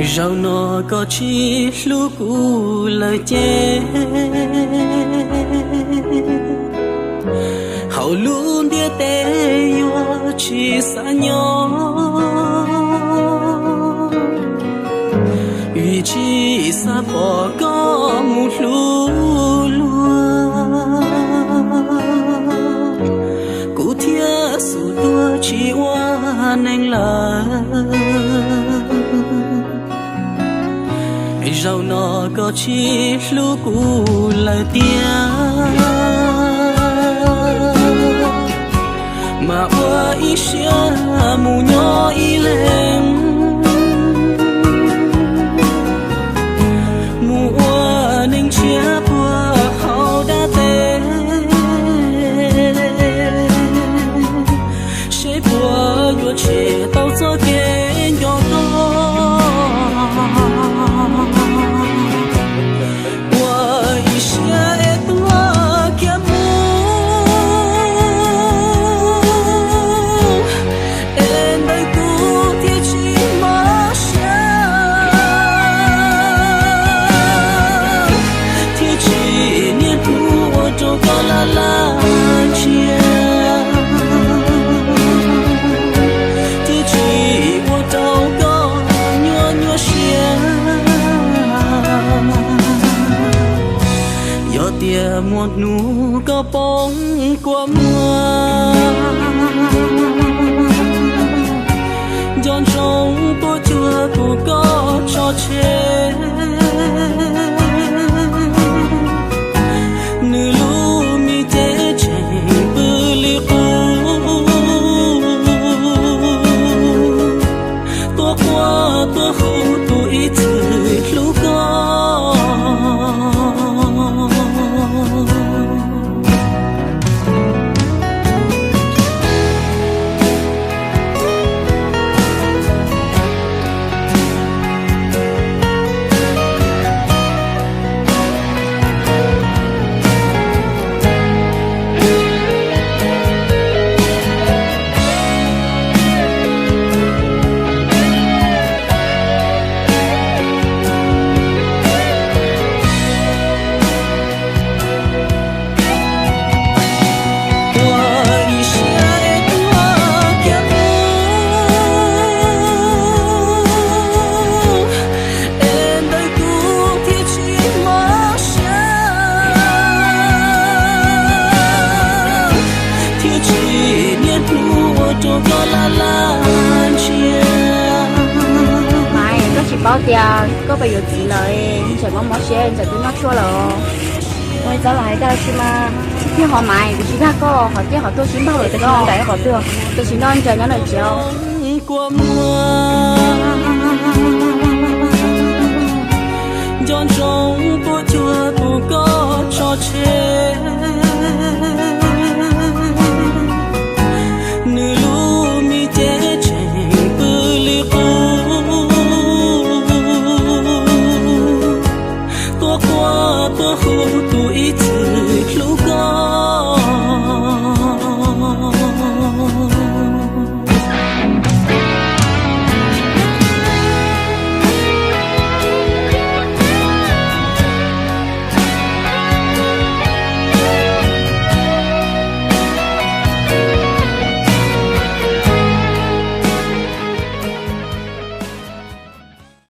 Zaum no koj tsis hlub kuv lawm ces, hauv lub ntiaj teb yuav tsis xav nyob, vim tsis xav pom koj mus hlub luag, kuv thiaj xub tuag tsis ua neeg lawm. Zaum no koj tsis hlub kuv lawm tiag, mas ua ib siab mus nyob ib leeg, mus ua neeg tshiab puag hauv dab teb, seb puas yuav tshem tau txoj kev nco koj. Ua ib siab es tuag kiag mus, es ntawm kuv thiaj tsis mob siab, thiaj tsis niaj hnub ua rau koj laj laj ntsia, thiaj tsis ua rau koj nyuaj nyuaj siab. Yog tias muaj hnub koj poob kua muag, nco ntsoov tuaj cuag kuv koj tso tseg, nws lub me cev tseem pw li qub, tuaj quaj tuaj hu tus ib txwm hlub koj. Ua ib siab es tuag kiag mus, es ntawm kuv thiaj tsis mob siab, thiaj tsis niaj hnub ua rau koj laj laj ntsia. Maiv, koj tsis paub tias koj pais yuav txiv lawm, ntxawm mob mob siab, ntxawm twb noj tshuaj lawm. Ua txhob los hais dab tsi mas, thiaj ho Maiv, kuv tsis dag koj, qhov tiaj qhov tuag sib npaug lawm, tab sis no nram qhov twg, tam sim no ntsia nyob ntawm tsev. Kua muag, nco ntsoov tuaj cuag kuv koj tso tseg, nws lub me cev tseem pw li qub, tuaj quaj tuaj hu tus ib